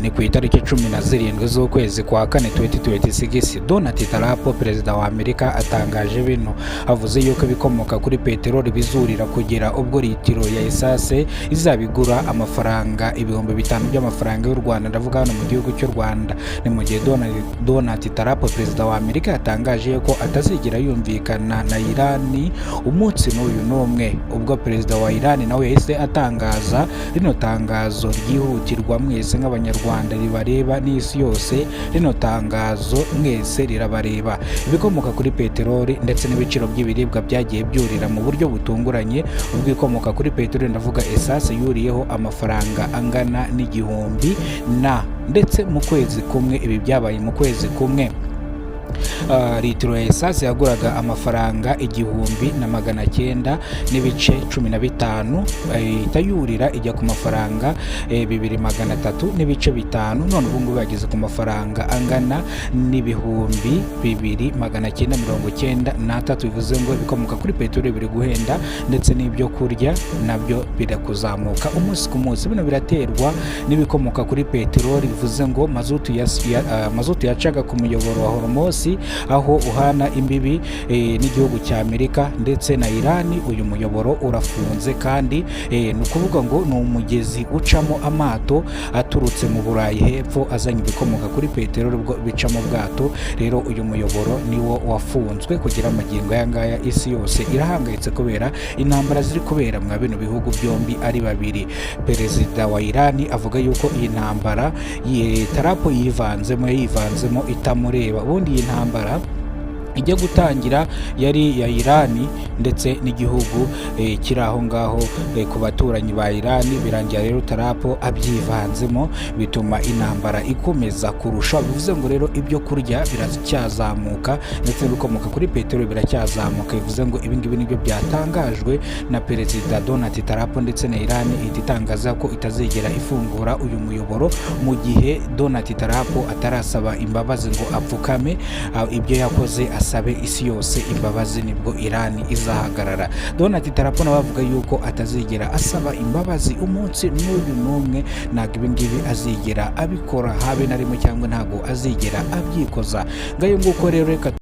Ni ku itariki 17 z'ukwezi kwa kane 2026. Donald Trump, perezida wa Amerika, atangaje bino, avuze yuko ibikomoka kuri peteroli bizurira kugera ubwo litiro ya essence izabigura amafaranga 5000 by'amafaranga y'u Rwanda, ndavuga hano mu gihugu cy'u Rwanda. Ni mu gihe Donald Trump, perezida wa Amerika, yatangaje ko atazigera yumvikana na Irani umunsi n'uyu n'umwe. Ubwo perezida wa Irani nawe yahise atangaza rino tangazo ryihutirwa, mwese nk'Abanyarwanda ribareba n'isi yose. Rino tangazo mwese rirabareba. Ibikomoka kuri peteroli ndetse n'ibiciro by'ibiribwa byagiye byurira mu buryo butunguranye. Ubwo ibikomoka kuri peteroli, ndavuga essence, yuriyeho amafaranga angana n'igihumbi na ndetse mu kwezi kumwe. Ibi byabaye mu kwezi kumwe. Litiro ya essence yaguraga amafaranga 1915, ihita yurira ijya ku mafaranga 2305. None ubu ngubu yageze ku mafaranga angana n'2993. Bivuze ngo ibikomoka kuri peteroli biri guhenda, ndetse n'ibyo kurya nabyo biri kuzamuka umunsi ku munsi. Bino biraterwa n'ibikomoka kuri peteroli. Bivuze ngo mazutu yacaga ku muyoboro wa Hormuz, aho uhana imbibi n'igihugu cya Amerika ndetse na Irani. Uyu muyoboro urafunze kandi ni ukuvuga ngo ni umugezi ucamo amato aturutse mu Burayi hepfo azanye ibikomoka kuri peteroli, ubwo bica mu bwato. Rero uyu muyoboro niwo wafunzwe. Kugira amagingo aya ngaya isi yose irahangayitse kubera intambara ziri kubera mwa bino bihugu byombi ari babiri. Perezida wa Irani avuga yuko iyi ntambara Trump yivanzemo itamureba. Ubundi iyi ntambara ijya gutangira yari iya Irani ndetse n'igihugu kiri aho ngaho ku baturanyi ba Irani. Birangira rero Trump abyivanzemo, bituma intambara ikomeza kurusha. Bivuze ngo rero ibyo kurya biracyazamuka, ndetse n'ibikomoka kuri peteroli biracyazamuka. Bivuze ngo ibi ngibi nibyo byatangajwe na Perezida Donald Trump, ndetse na Irani ihita itangaza ko itazigera ifungura uyu muyoboro mu gihe Donald Trump atarasaba imbabazi ngo apfukame, ibyo yakoze asabe isi yose imbabazi, nibwo Irani izahagarara. Donald Trump nawe avuga yuko atazigera asaba imbabazi umunsi n'uyu n'umwe. Ntabwo ibi ngibi azigera abikora habe na rimwe, cyangwa ntabwo azigera abyikoza. Ngayo nguko rero, reka.